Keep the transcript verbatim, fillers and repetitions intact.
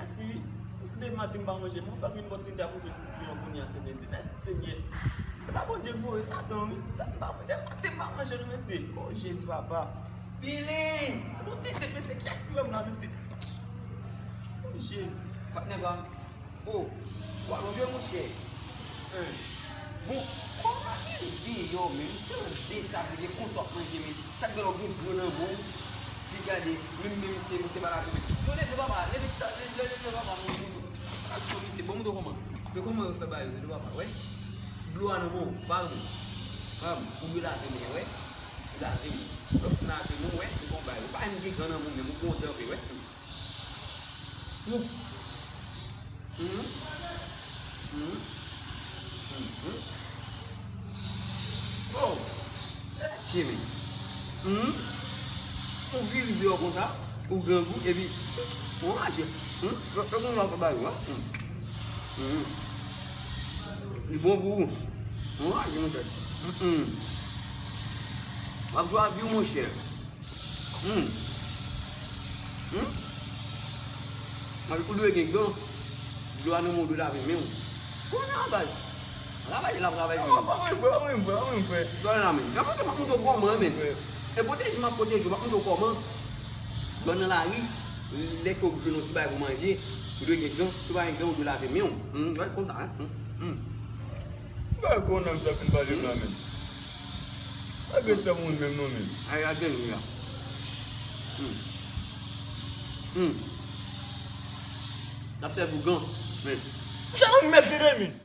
Si, si depi maten m pa manje, mwen fè m vin kontinite ap jwenn ti kliyan kounye a, Senyè Dye. Mèsi, Senyè. Se pa Bondye k voye Satan, wi. Depi maten m pa manje, non, mesye. O, Jezi, papa. Bilins! Bon, tete, mesye, kiyès ki wè m la, mesye? O, Jezi. Patnè pa m. O, w ap jwe, monchè. Hein. Bon, kòman li deyò menm? Tande sa, vle di konsa w ap manje, men sa k gen lè w gen gran nan men w. Li gade, menm, menm se, se pa lavi menm. Yo, leve papa, leve chita, leve, leve, leve papa, moun, moun. Sa k fè misye, bon, moun kòman? Men kòman yo fè ba yo, leve papa, wè? Dlo a nan men w, pa bon. Pa bon, ou dwe lave men, wè? Ou lave men. Lè w fin lave men w, wè, se bon bagay. Ou pa menm gen gran nan men w menm, ou kontan vre, wè. Hum. Hum. Hum. Hum. Oh. Jimmy. Hum. Ou vire deyò konsa, ou grangou, epi ou raje. Hum. Fè, fè konsa fè ba yo, hein? Hum. Hum. Li bon pou ou. Ou raje, monchè. Hum, hum. W ap jwe ak vi w, monchè. Hmm. Hmm? Mwen, ou dwe gen gan. Dlo a nan men w, ou dwe lave men w. Konnen an baz. Travay la, travay men w. Anmwey, frè, anmwey, frè, anmwey, frè. Dlo a nan men. Nan mwen, m ap montre w kòman, men. E pwoteje, m ap pwoteje w, m ap montre w kòman. Dlo a nan lari, lè ke w jwenn yon ti bagay pou manje, ou dwe gen gan. Si w pa gen gan, ou dwe lave men w. Hmm, wè, konsa, hein? Hmm, hmm. Bagay konnen sa fin pale m la, men. Pa gen respè pou moun menm non, men. Ay, al gen nou la. Hmm. Hmm. N ap fè vougan, men. Jan nou mèt de men.